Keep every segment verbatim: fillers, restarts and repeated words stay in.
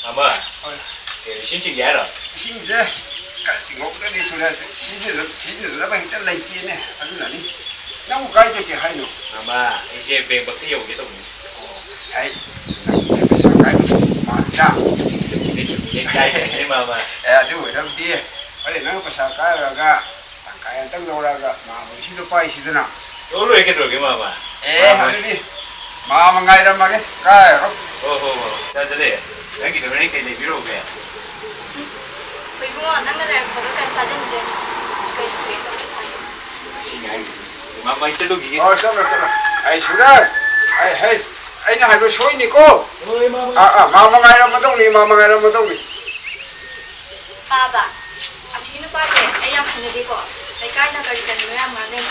ꯑꯃ, ꯍꯣꯏ꯫ ꯑꯦ, ꯏꯁꯤꯡ ꯆꯤꯡꯒꯦ ꯍꯥꯏꯔꯣ? ꯏꯁꯤꯡꯁꯦ ꯈꯔ ꯆꯤꯡꯍꯧꯗ꯭ꯔꯗꯤ ꯁꯨꯔꯦ, ꯁꯤꯖꯤꯟꯅ-, ꯁꯤꯖꯤꯟꯅꯅꯕ ꯍꯦꯛꯇ ꯂꯩꯇꯦꯅꯦ, ꯑꯗꯨꯅꯅꯤ꯫ ꯅꯪꯕꯨ ꯀꯥꯏ ꯆꯠꯀꯦ ꯍꯥꯏꯅꯣ? ꯃꯥꯃ, ꯑꯩꯁꯦ ꯕꯦꯡꯕꯛꯇ ꯌꯧꯒꯦ ꯇꯧꯕꯅꯤ꯫ ꯑꯣ, ꯑꯩ ꯅꯪ ꯄꯩꯁꯥ ꯀꯥꯏꯕ ꯃꯥꯜꯂꯤꯗ꯫ ꯆꯨꯝꯃꯤꯅꯦ, ꯆꯨꯝꯃꯤꯅꯦ, ꯀꯥꯏꯗꯦꯅꯦ, ꯃꯥꯃ꯫ ꯑꯦ, ꯑꯗꯨ ꯑꯣꯏꯔꯝꯗꯤ ꯍꯣꯔꯦꯟ ꯅꯪ ꯄꯩꯁꯥ ꯀꯥꯏꯔꯒ ꯇꯪꯈꯥꯏ ꯑꯝꯇꯪ ꯂꯧꯔꯛꯑꯒ ꯃꯥꯃ ꯍꯣꯏꯁꯤꯗ ꯄꯥꯏꯁꯤꯗꯅ꯫ ꯂꯧ ꯂꯣꯏꯔꯦ ꯀꯩꯗꯧꯔꯒꯦ, ꯃꯥꯃ? ꯑꯦ, ꯃꯥꯃ ꯍꯣꯏ꯫ ꯑꯗꯨꯗꯤ ꯃꯥꯃ ꯉꯥꯏꯔꯝꯃꯒꯦ, ꯀꯥꯏꯔꯣ꯫ ꯍꯣ, ꯍꯣ, ꯍꯣ꯫ ꯇꯥꯖꯂꯦ, ꯅꯪꯒꯤꯗꯣ ꯍꯣꯔꯦꯟ ꯀꯩ ꯂꯩꯕꯤꯔꯛꯎꯒꯦ? ꯍꯣꯏ ꯏꯕꯨꯡꯉꯣ, ꯅꯪꯅ ꯂꯩꯔꯛꯄꯒ ꯀꯩꯝ ꯆꯥꯖꯅꯤꯡꯗꯦ꯫ ꯀꯩ ꯊꯣꯛꯑꯦ ꯇꯧꯔꯦ ꯍꯥꯏꯌꯣ꯫ ꯁꯤꯅꯤ ꯍꯥꯏꯔꯤꯁꯦ꯫ ꯃꯥꯃ, ꯑꯩ ꯆꯠꯂꯨꯈꯤꯒꯦ꯫ ꯑꯣ, ꯆꯠꯂꯣ, ꯆꯠꯂꯣ꯫ ꯑꯩ ꯁꯨꯔꯖ, ꯑꯩ, ꯍꯩ, ꯑꯩꯅ ꯍꯥꯏꯕ ꯁꯣꯏꯅꯤꯀꯣ꯫ ꯍꯣꯏ, ꯃꯥꯃ꯫ ꯑꯥ, ꯑꯥ, ꯃꯥꯃ ꯉꯥꯏꯔꯝꯃꯗꯧꯅꯤ, ꯃꯥꯃ ꯉꯥꯏꯔꯝꯃꯗꯧꯅꯤ꯫ ꯄꯥꯕ, ꯑꯁꯤꯒꯤ ꯅꯨꯄꯥꯁꯦ ꯑꯩ ꯌꯥꯝ ꯍꯩꯅꯗꯦꯀꯣ꯫ ꯂꯩꯀꯥꯏꯅ ꯀꯔꯤ ꯀꯔꯤꯅꯣ ꯌꯥꯝ ꯉꯥꯡꯅꯩ꯫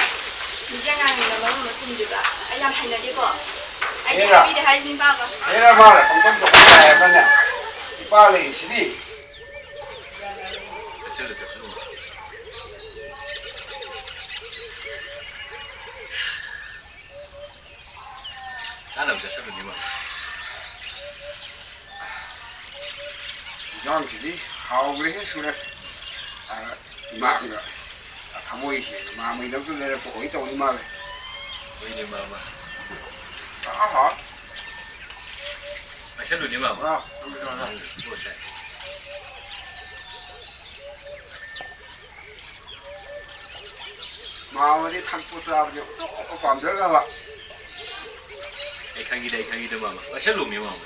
ꯃꯤꯁꯦ ꯑꯉꯥꯡꯅ ꯃꯔꯣꯟ ꯑꯃ ꯆꯨꯝꯗ꯭ꯔꯤꯕ꯫ ꯑꯩ ꯌꯥꯝ ꯍꯩꯅꯗꯦꯀꯣ꯫ ꯑꯩꯗꯤ ꯍꯦꯔꯥ꯫ ꯍꯥꯏꯕꯤꯗꯦ ꯍꯥꯏꯁꯤꯅꯤ, ꯄꯥꯕ꯫ ꯍꯦꯔꯥ, ꯃꯥꯅ ꯄꯪꯇꯧ ꯇꯧꯕ ꯌꯥꯏ ꯍꯥꯏꯕ꯭ꯔꯅꯦ? ꯅꯨꯄꯥ ꯂꯩꯔꯤꯁꯤꯗꯤ꯫ ꯊꯛꯆꯜꯂꯨ, ꯊꯛꯆꯜꯂꯨ꯫ ꯆꯥꯅꯕ ꯆꯥꯁꯜꯂꯨꯅꯦ, ꯃꯥꯃ꯫ ꯏꯟꯖꯥꯡꯁꯤꯗꯤ ꯍꯥꯎꯈ꯭ꯔꯦꯍꯦ, ꯁꯨꯔꯦ꯫ ꯑꯥ, ꯏꯃꯥꯅ ꯊꯃꯣꯏ ꯁꯦꯡꯅ ꯃꯥꯃꯩꯗꯃꯛꯇ ꯂꯩꯔꯛꯄ ꯑꯣꯏ ꯇꯧꯔꯤ ꯃꯥꯜꯂꯦ꯫ ꯍꯣꯏꯅꯦ, ꯃꯥꯃ꯫ ꯑꯥ, ꯍꯥꯎ꯫ ꯄꯥꯏꯁꯜꯂꯨꯅꯦ, ꯃꯥꯃ꯫ ꯑꯥ, ꯊꯝꯃꯦ, ꯊꯝꯃꯦ, ꯊꯝꯃꯦ꯫ ꯎꯝ, ꯄꯣꯠꯁꯦ꯫ ꯃꯥꯃꯗꯤ ꯊꯛꯄ ꯆꯥꯕꯁꯦ ꯑꯣꯟꯊꯣꯛꯅ ꯄꯥꯝꯖꯈ꯭ꯔꯕ꯫ ꯑꯩ ꯈꯪꯉꯤꯗ, ꯑꯩ ꯈꯪꯉꯤꯗ, ꯃꯥꯃ꯫ ꯄꯥꯏꯁꯜꯂꯨꯃꯤ, ꯃꯥꯃ꯫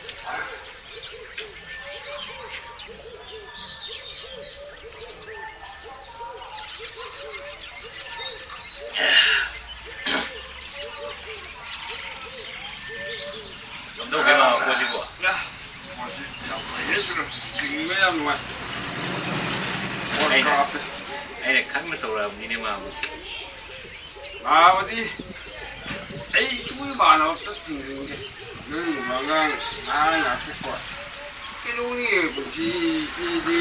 ꯀꯝꯗꯧꯒꯦ, ꯃꯥꯃ, ꯄꯣꯠꯁꯤꯕꯣ? ꯌꯥ, ꯄꯣꯠꯁꯤ ꯌꯥꯝ ꯐꯩꯌꯦ, ꯁꯤꯗ ꯆꯤꯡꯕ ꯌꯥꯝ ꯅꯨꯡꯉꯥꯏ꯫ ꯄꯣꯠ ꯑꯩꯅ, ꯀꯥꯞꯄꯦ꯫ ꯑꯩꯅ ꯈꯪꯅ ꯇꯧꯔꯛꯑꯕꯅꯤꯅꯦ, ꯃꯥꯃ꯫ ꯃꯥꯃꯗꯤ ꯑꯩ ꯏꯃꯨꯡ ꯏꯃꯥꯟꯅꯕ ꯑꯝꯇ ꯊꯤꯡꯖꯤꯟꯒꯦ꯫ ꯅꯣꯏꯒꯨꯝꯕ ꯑꯉꯥꯡ, ꯑꯉꯥꯡ ꯉꯥꯛꯇꯀꯣ꯫ ꯀꯩꯗꯧꯅꯤ ꯄꯨꯟꯁꯤꯁꯤꯗꯤ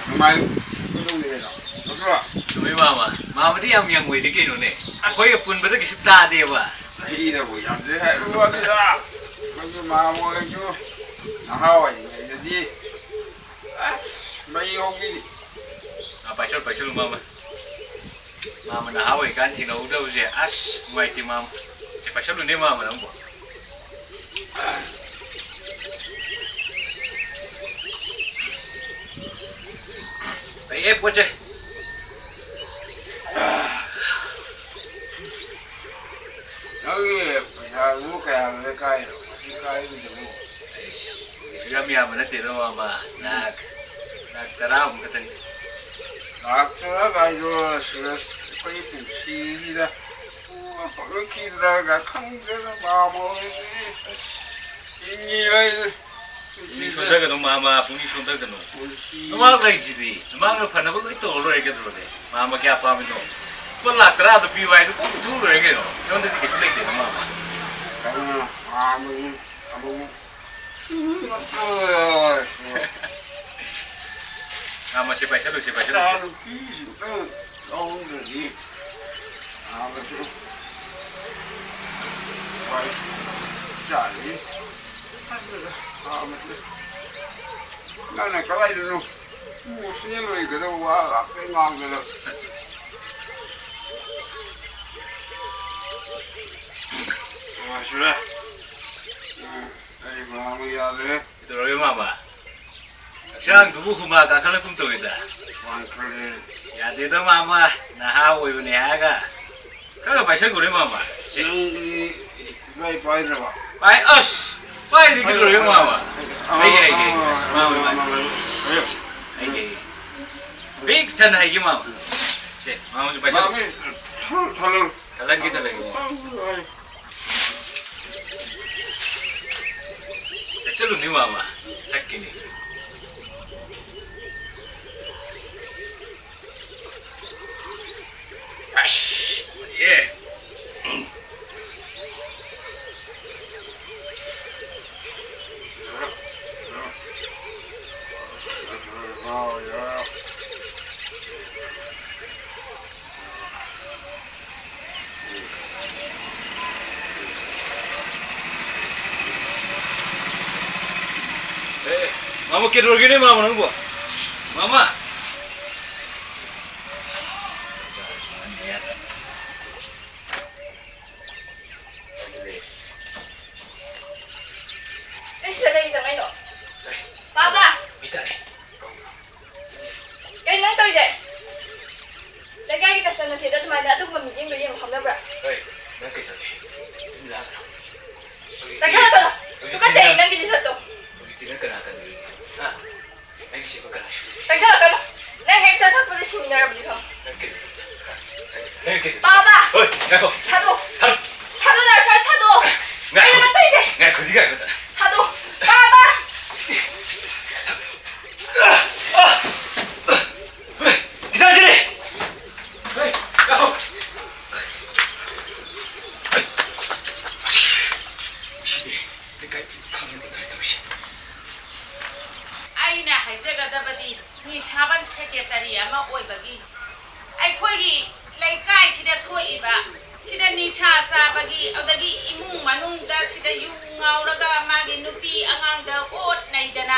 ꯅꯨꯡꯉꯥꯏꯒꯗꯧꯅꯤ ꯀꯩꯅꯣ꯫ ꯅꯠꯇ꯭ꯔꯣ? ꯆꯨꯝꯃꯤ, ꯃꯥꯃ꯫ ꯃꯥꯃꯗꯤ ꯌꯥꯝ ꯌꯪ ꯑꯣꯏꯔꯤ ꯀꯩꯅꯣꯅꯦ꯫ ꯑꯩꯈꯣꯏꯒ ꯄꯨꯟꯕꯗ ꯀꯩꯁꯨ ꯇꯥꯗꯦꯕ꯫ ꯑꯩꯅꯕꯨ ꯌꯥꯝꯖꯩ ꯍꯥꯏꯕ ꯋꯥꯅꯤꯗ꯫ ꯑꯩꯈꯣꯏꯒꯤ ꯃꯥꯃ ꯍꯣꯏꯁꯨ ꯅꯍꯥ ꯑꯣꯏꯔꯤꯉꯩꯗ ꯗꯤ, ꯑꯁ, ꯃꯩ ꯍꯧꯕꯤꯔꯤ꯫ ꯑꯥ, ꯄꯥꯏꯁꯜꯂꯨ, ꯄꯥꯏꯁꯜꯂꯨ, ꯃꯥꯃ꯫ ꯃꯥꯃ ꯅꯍꯥ ꯑꯣꯏꯔꯤꯀꯥꯟ ꯊꯦꯡꯅꯍꯧꯗꯕꯁꯦ, ꯑꯁ, ꯅꯨꯡꯉꯥꯏꯇꯦ, ꯃꯥꯃ꯫ ꯁꯦ, ꯄꯥꯏꯁꯜꯂꯨꯅꯦ, ꯃꯥꯃ, ꯅꯪꯕꯣ꯫ ꯑꯩ, ꯑꯦ, ꯄꯣꯠ ꯆꯩ꯫ ꯅꯪꯒꯤ ꯄꯩꯁꯥꯗꯨꯕꯨ ꯀꯌꯥꯅꯣ ꯀꯥꯏꯅꯣ? ꯉꯁꯤ ꯀꯥꯏꯔꯤꯗꯨꯕꯨ? ꯑꯩꯁ, ꯀꯩꯁꯨ ꯌꯥꯝ ꯌꯥꯝꯕ ꯅꯠꯇꯦꯗ, ꯃꯥꯃ꯫ ꯂꯥꯛ, ꯂꯥꯛ ꯇꯔꯥꯃꯨꯛ ꯈꯛꯇꯅꯤ꯫ ꯂꯥꯛ ꯇꯔꯥ ꯀꯥꯏꯗꯣ, ꯁꯨꯔꯖ, ꯑꯩꯈꯣꯏ ꯄꯨꯟꯁꯤꯁꯤꯗ ꯄꯨꯔꯥ ꯐꯪꯉꯛꯈꯤꯗ꯭ꯔꯒ ꯈꯪꯗ꯭ꯔꯦꯗ, ꯃꯥꯃ ꯍꯣꯏꯁꯤꯗꯤ꯫ ꯑꯁ꯫ ꯍꯤꯡꯉꯤꯕ ꯍꯥꯏꯗꯨꯅꯤ꯫ ꯄꯨꯛꯅꯤꯡ ꯁꯣꯟꯊꯒꯅꯨ, ꯃꯥꯃ, ꯄꯨꯛꯅꯤꯡ ꯁꯣꯟꯊꯒꯅꯨ꯫ ꯄꯨꯟꯁꯤ꯫ ꯅꯃꯥ ꯂꯩꯁꯤꯗꯤ, ꯅꯃꯥꯅ ꯐꯅꯕ ꯂꯣꯏ ꯇꯧꯔ ꯂꯣꯏꯔꯦ ꯀꯩꯗꯧꯔꯒꯦ? ꯃꯥꯃ ꯀꯌꯥ ꯄꯥꯝꯃꯤꯅꯣ? ꯂꯨꯄꯥ ꯂꯥꯛ ꯇꯔꯥꯗꯣ ꯄꯤꯌꯨ ꯍꯥꯏꯗꯨ ꯀꯣꯛ ꯄꯤꯊꯣꯛ ꯂꯣꯏꯔꯦ ꯀꯩꯅꯣ꯫ ꯑꯩꯉꯣꯟꯗꯗꯤ ꯀꯩꯁꯨ ꯂꯩꯇꯦ ꯅꯃꯥꯃ꯫ ꯀꯩꯅꯣ, ꯃꯥꯃ ꯑꯃꯨꯛ ꯃꯥꯃ, ꯁꯦ ꯄꯥꯏꯁꯜꯂꯨ, ꯁꯦ ꯄꯥꯏꯁꯜꯂꯨ, ꯁꯦ꯫ ꯏꯆꯥꯅꯨꯄꯤꯁꯤꯡꯗꯣ ꯂꯧꯗ꯭ꯔꯗꯤ ꯃꯥꯃꯁꯨ ꯋꯥꯏ ꯆꯥꯅꯤ꯫ ꯈꯪꯗꯦꯗ, ꯃꯥꯃꯁꯦ꯫ ꯅꯪꯅ ꯀꯗꯥꯏꯗꯅꯣ ꯃꯣꯁꯅꯦꯜ ꯑꯣꯏꯒꯗꯕ ꯋꯥ ꯉꯥꯛꯇ ꯉꯥꯡꯗꯅ꯫ ꯁꯨꯔꯦ, ꯁꯨꯔꯦ꯫ ꯎꯝ, ꯑꯩ ꯃꯥꯃ ꯌꯥꯗ꯭ꯔꯦ꯫ ꯀꯩꯗꯧꯔꯒꯦ, ꯃꯥꯃ? ꯍꯛꯆꯥꯡꯗꯨꯕꯨ ꯍꯨꯃꯥꯡ ꯀꯥꯈꯠꯂꯛꯀꯨꯝ ꯇꯧꯏꯗ꯫ ꯋꯥꯟꯊꯔꯦ꯫ ꯌꯥꯗꯦꯗ, ꯃꯥꯃ, ꯅꯍꯥ ꯑꯣꯏꯕꯅꯦ ꯍꯥꯏꯔꯒ꯫ ꯈꯔ ꯈꯔ ꯄꯥꯏꯁꯟꯈꯣꯅꯦ, ꯃꯥꯃ꯫ ꯁꯦ꯫ ꯅꯪꯗꯤ ꯏꯄꯥꯏ ꯄꯥꯏꯗ꯭ꯔꯕ? ꯄꯥꯏ, ꯑꯁ! ꯄꯥꯏꯗꯤ ꯀꯩꯗꯧꯔꯒꯦ, ꯃꯥꯃ? ꯑꯩꯒꯤ, ꯑꯩꯒꯤ, ꯑꯩꯒꯤ꯫ ꯑꯁ, ꯃꯥꯃ, ꯃꯥꯃ꯫ ꯑꯩꯒꯤ, ꯑꯩꯒꯤ꯫ ꯄꯤꯛ ꯊꯟꯅ ꯍꯩꯒꯦ, ꯃꯥꯃ꯫ ꯁꯦ, ꯃꯥꯃꯁꯨ ꯄꯥꯏꯁꯜꯂꯨ꯫ ꯃꯥꯃꯤ, ꯊꯜ-, ꯊꯜꯂꯨ꯫ ꯊꯜꯍꯟꯒꯦ, ꯊꯜꯍꯟꯒꯦ꯫ ꯊꯜꯂꯨ, ꯊꯜꯂꯨ꯫ ꯊꯛꯆꯜꯂꯨꯅꯦ, ꯃꯥꯃ꯫ ꯊꯛꯀꯦꯅꯦ꯫ ꯑꯁ, ꯑꯦ꯫ ꯑꯦ, ꯃꯥꯃ, ꯀꯩꯗꯧꯔꯒꯦꯅꯦ ꯃꯥꯃ ꯅꯪꯕꯣ? ꯃꯥꯃ! ꯅꯪ ꯁꯤꯗ ꯀꯩꯒꯤ ꯆꯪꯉꯛꯏꯅꯣ? ꯄꯥꯕ! ꯀꯩꯅꯣ ꯅꯪ ꯇꯧꯔꯤꯁꯦ? ꯂꯩꯀꯥꯏꯒꯤ ꯀꯁꯇꯃꯔꯁꯤꯗ ꯑꯗꯨꯃꯥꯏꯅ ꯑꯗꯨꯒꯨꯝꯕ ꯃꯤꯠꯌꯦꯡꯗꯣ ꯌꯦꯡꯕ ꯈꯪꯅꯕ꯭ꯔꯥ? ꯍꯣꯏ, ꯅꯪ ꯀꯩꯗꯧꯔꯤ? ꯇꯨꯃꯤꯟ ꯂꯥꯛꯈ꯭ꯔꯣ꯫ ꯍꯧꯖꯤꯛꯇꯤ, ꯆꯪꯁꯜꯂꯛꯀꯅꯣ! ꯍꯧꯖꯤꯛꯇꯤ ꯇꯨꯀꯠꯆꯩ ꯅꯪ, ꯅꯪꯒꯤ ꯂꯤꯆꯠꯇꯣ꯫ ꯍꯧꯖꯤꯛꯇꯤ ꯅꯪ ꯀꯅꯥ ꯀꯟꯗꯣꯔꯤꯒꯦ? ꯍꯥ? ꯅꯪꯒꯤ ꯁꯤꯕ ꯀꯅꯥ ꯁꯨꯔꯤꯒꯦ? ꯆꯪꯁꯜꯂꯛꯀꯅꯣ! ꯅꯪ ꯍꯦꯛ ꯆꯪꯊꯣꯛꯄꯗ ꯁꯤꯃꯤꯟꯅꯔꯕꯅꯤ ꯈꯪꯉꯨ꯫ ꯅꯪ ꯀꯩꯗꯧꯔꯤ? ꯍꯥ? ꯅꯪ ꯀꯩꯗꯧꯔꯤ? ꯄꯥꯕ! ꯍꯣꯏ, ꯉꯥꯏꯈꯣ꯫ ꯊꯥꯗꯣꯛ! ꯊꯥꯗꯣꯛ! ꯊꯥꯗꯣꯛ, ꯗꯥ ꯁ꯭ꯋꯥꯏ ꯊꯥꯗꯣꯛ! ꯉꯥꯏꯈꯣ꯫ ꯀꯩꯅꯣ ꯅꯪ ꯇꯧꯔꯤꯁꯦ? ꯉꯥꯏꯈꯣꯗꯤ ꯉꯥꯏꯈꯣꯗ꯫ ꯊꯥꯗꯣꯛ! ꯄꯥꯕ! ꯒꯤꯇꯥꯟꯖꯂꯤ! ꯍꯩ, ꯂꯥꯛꯑꯣ꯫ ꯁꯤꯗꯤ ꯂꯩꯀꯥꯏ ꯈꯪꯍꯟꯕ ꯇꯥꯏ ꯇꯧꯔꯤꯁꯦ꯫ ꯑꯩꯅ ꯍꯥꯏꯖꯒꯗꯕꯗꯤ ꯅꯤꯁꯥꯕꯟ ꯁꯦꯀ꯭ꯔꯦꯇꯔꯤ ꯑꯃ ꯑꯣꯏꯕꯒꯤ ꯑꯩꯈꯣꯏꯒꯤ ꯂꯩꯀꯥꯏꯁꯤꯗ ꯊꯣꯛꯏꯕ ꯁꯤꯗ ꯅꯤꯁꯥ ꯆꯥꯕꯒꯤ, ꯑꯗꯒꯤ ꯏꯃꯨꯡ ꯃꯅꯨꯡꯗ ꯁꯤꯗ ꯌꯨ ꯉꯥꯎꯔꯒ ꯃꯥꯒꯤ ꯅꯨꯄꯤ ꯑꯉꯥꯡꯗ ꯑꯣꯠ ꯅꯩꯗꯅ,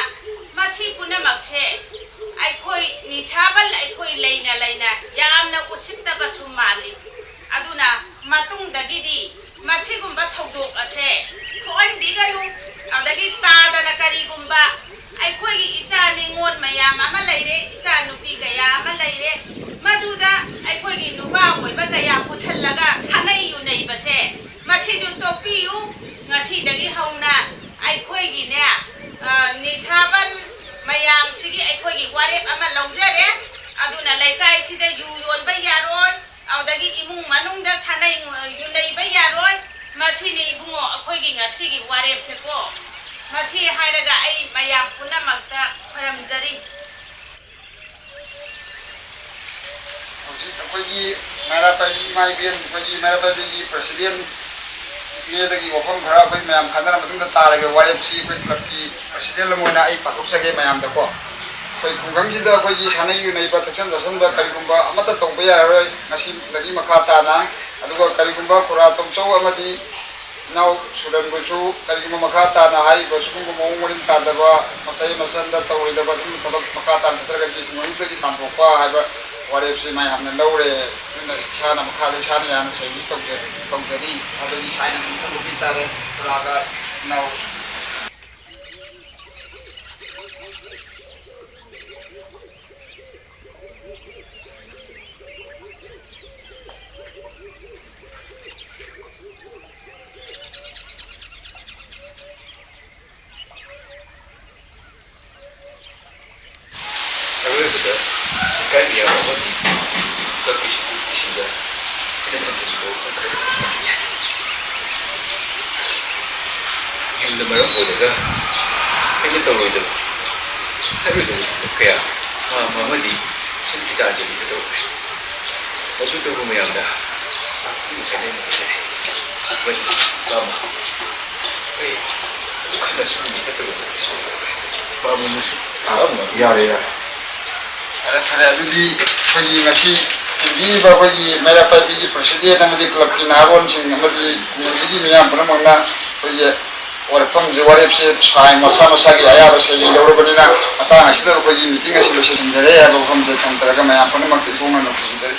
ꯃꯁꯤ ꯄꯨꯝꯅꯃꯛꯁꯦ ꯑꯩꯈꯣꯏ ꯅꯤꯁꯥꯕꯜ ꯑꯩꯈꯣꯏ ꯂꯩꯅ ꯂꯩꯅ ꯌꯥꯝꯅ ꯎꯁꯤꯠꯇꯕꯁꯨ ꯃꯥꯜꯂꯤ꯫ ꯑꯗꯨꯅ ꯃꯇꯨꯡꯗꯒꯤꯗꯤ ꯃꯁꯤꯒꯨꯝꯕ ꯊꯧꯗꯣꯛ ꯑꯁꯦ ꯊꯣꯛꯍꯟꯕꯤꯒꯅꯨ꯫ ꯑꯗꯒꯤ ꯇꯥꯗꯅ ꯀꯔꯤꯒꯨꯝꯕ ꯑꯩꯈꯣꯏꯒꯤ ꯏꯆꯥ ꯅꯤꯉꯣꯜ ꯃꯌꯥꯝ ꯑꯃ ꯂꯩꯔꯦ, ꯏꯆꯥ ꯅꯨꯄꯤ ꯀꯌꯥ ꯑꯃ ꯂꯩꯔꯦ, ꯃꯗꯨꯗ ꯑꯩꯈꯣꯏꯒꯤ ꯅꯨꯄꯥ ꯑꯣꯏꯕ ꯀꯌꯥ ꯄꯨꯁꯜꯂꯒ ꯁꯥꯟꯅꯩ ꯌꯨꯅꯩꯕꯁꯦ ꯃꯁꯤꯁꯨ ꯇꯣꯛꯄꯤꯌꯨ꯫ ꯉꯁꯤꯗꯒꯤ ꯍꯧꯅ ꯑꯩꯈꯣꯏꯒꯤꯅꯦ, ꯑ, ꯅꯤꯁꯥꯕꯜ ꯃꯌꯥꯝꯁꯤꯒꯤ ꯑꯩꯈꯣꯏꯒꯤ ꯋꯥꯔꯦꯞ ꯑꯃ ꯂꯧꯖꯔꯦ꯫ ꯑꯗꯨꯅ ꯂꯩꯀꯥꯏꯁꯤꯗ ꯌꯨ ꯌꯣꯟꯕ ꯌꯥꯔꯣꯏ, ꯑꯗꯨꯗꯒꯤ ꯏꯃꯨꯡ ꯃꯅꯨꯡꯗ ꯁꯥꯟꯅꯩ ꯌꯨꯅꯩꯕ ꯌꯥꯔꯣꯏ꯫ ꯃꯁꯤꯅꯤ ꯏꯕꯨꯡꯉꯣ ꯑꯩꯈꯣꯏꯒꯤ ꯉꯁꯤꯒꯤ ꯋꯥꯔꯦꯞꯁꯦꯀꯣ꯫ ꯃꯁꯤ ꯍꯥꯏꯔꯒ ꯑꯩ ꯃꯌꯥꯝ ꯄꯨꯝꯅꯃꯛꯇ ꯈꯣꯏꯔꯝꯖꯔꯤ꯫ ꯍꯧꯖꯤꯛ ꯑꯩꯈꯣꯏꯒꯤ ꯃꯩꯔꯥ ꯄꯥꯏꯕꯤ ꯏꯃꯥ ꯏꯕꯦꯟ, ꯑꯩꯈꯣꯏꯒꯤ ꯃꯩꯔꯥ ꯄꯥꯏꯕꯤꯒꯤ ꯄ꯭ꯔꯁꯤꯗꯦꯟ ꯏꯅꯦꯗꯒꯤ ꯋꯥꯐꯝ ꯈꯔ ꯑꯩꯈꯣꯏ ꯃꯌꯥꯝ ꯈꯟꯅꯔ ꯃꯇꯨꯡꯗ ꯇꯥꯔꯤꯕ ꯋꯥꯔꯦꯞꯁꯤ ꯑꯩꯈꯣꯏ ꯀ꯭ꯂꯕꯀꯤ ꯄ꯭ꯔꯁꯤꯗꯦꯟ ꯑꯃ ꯑꯣꯏꯅ ꯑꯩ ꯄꯥꯊꯣꯛꯆꯒꯦ ꯃꯌꯥꯝꯗꯀꯣ꯫ ꯑꯩꯈꯣꯏ ꯈꯨꯡꯒꯪꯁꯤꯗ ꯑꯩꯈꯣꯏꯒꯤ ꯁꯥꯟꯅ ꯌꯨꯅꯩꯕ, ꯊꯛꯆꯟ ꯆꯥꯁꯟꯕ ꯀꯔꯤꯒꯨꯝꯕ ꯑꯃꯠꯇ ꯇꯧꯕ ꯌꯥꯔꯔꯣꯏ ꯉꯁꯤꯗꯒꯤ ꯃꯈꯥ ꯇꯥꯅ꯫ ꯑꯗꯨꯒ ꯀꯔꯤꯒꯨꯝꯕ ꯈꯨꯔꯥ ꯇꯣꯝꯆꯧ ꯑꯃꯗꯤ ꯏꯅꯥꯎ ꯁꯨꯔꯟꯕꯨꯁꯨ ꯀꯔꯤꯒꯨꯝꯕ ꯃꯈꯥ ꯇꯥꯅ ꯍꯥꯏꯔꯤꯕ ꯁꯤꯒꯨꯝꯕ ꯃꯑꯣꯡ ꯃꯔꯤꯟ ꯇꯥꯗꯕ, ꯃꯆꯩ ꯃꯆꯟꯗ ꯇꯧꯔꯣꯏꯗꯕ ꯑꯗꯨꯒꯨꯝꯕ ꯊꯕꯛ ꯃꯈꯥ ꯇꯥꯅ ꯆꯠꯊꯔꯒꯗꯤ ꯈꯨꯡꯒꯪꯗꯒꯤ ꯇꯥꯟꯊꯣꯛꯄ ꯍꯥꯏꯕ ꯋꯥꯔꯦꯞꯁꯤ ꯃꯌꯥꯝꯅ ꯂꯧꯔꯦ꯫ ꯑꯗꯨꯅ ꯏꯁꯥꯅ ꯃꯈꯥꯗ ꯏꯁꯥꯅ ꯌꯥꯅ ꯁꯦꯡꯕꯤ ꯇꯧꯖ-, ꯇꯧꯖꯔꯤ꯫ ꯑꯗꯨꯒꯤ ꯁꯥꯏꯟ ꯑꯃ ꯄꯤꯕꯤꯕ ꯇꯥꯔꯦ꯫ ꯈꯨꯔꯥꯒ ꯏꯅꯥꯎ ꯑꯔꯣꯏꯕꯗ ꯏꯀꯥꯏ ꯃꯤꯌꯥꯝ ꯑꯃꯗꯤ ꯀꯛꯄꯤꯁꯤꯡ ꯏꯁꯤꯡꯗ ꯑꯩꯅ ꯊꯝꯖꯤꯟꯕ ꯋꯥꯐꯝ ꯈꯔ ꯈꯛꯇꯪ ꯊꯝꯖꯒꯦ꯫ ꯌꯨꯝꯗ ꯃꯔꯝ ꯑꯣꯏꯔꯒ ꯑꯩꯅ ꯇꯧꯔꯣꯏꯗꯕ, ꯍꯥꯏꯔꯣꯏꯗꯕ ꯊꯕꯛ ꯀꯌꯥ ꯃꯥ ꯑꯃꯗꯤ ꯁꯨꯝ ꯏꯇꯥ ꯇꯥꯖꯔꯤꯕ ꯇꯧꯈ꯭ꯔꯦ꯫ ꯃꯗꯨꯇꯕꯨ ꯃꯌꯥꯝꯗ ꯉꯥꯛꯄꯤꯌꯨ ꯍꯥꯏꯅ ꯑꯩꯅ ꯍꯥꯏꯖꯔꯤ꯫ ꯃꯗꯨ ꯄꯥꯝꯕ ꯑꯩ ꯑꯗꯨ ꯈꯟꯅ ꯁꯨꯝ ꯃꯤꯊꯠꯇꯕ ꯄꯥꯝꯕꯅꯁꯨ ꯌꯥꯔꯦ, ꯌꯥꯔꯦ꯫ ꯐꯔꯦ, ꯐꯔꯦ꯫ ꯑꯗꯨꯗꯤ ꯑꯩꯈꯣꯏꯒꯤ ꯉꯁꯤ ꯊꯤꯟꯕꯤꯔꯤꯕ ꯑꯩꯈꯣꯏꯒꯤ ꯃꯩꯔꯥ ꯄꯥꯏꯕꯤꯒꯤ president ꯑꯃꯗꯤ clubꯀꯤ ꯅꯍꯥꯔꯣꯜꯁꯤꯡ ꯑꯃꯗꯤ ꯈꯨꯡꯒꯪꯁꯤꯒꯤ ꯃꯤꯌꯥꯝ ꯄꯨꯝꯅꯃꯛꯅ ꯑꯩꯈꯣꯏꯒꯤ ꯋꯥꯐꯝꯁꯦ, ꯋꯥꯔꯦꯞꯁꯦ ꯁꯥꯏ ꯃꯁꯥ ꯃꯁꯥꯒꯤ ꯑꯌꯥꯕ ꯁꯦꯜ ꯂꯧꯔꯕꯅꯤꯅ ꯃꯇꯥꯡ ꯑꯁꯤꯗ ꯑꯩꯈꯣꯏꯒꯤ meeting ꯑꯁꯤ ꯂꯣꯏꯁꯤꯟꯖꯔꯦ ꯍꯥꯏꯕ ꯋꯥꯐꯝꯁꯦ ꯊꯝꯖꯔꯒ ꯃꯌꯥꯝ ꯄꯨꯝꯅꯃꯛꯇ ꯏꯀꯣꯛꯅꯅ ꯈꯨꯔꯨꯝꯖꯔꯤ꯫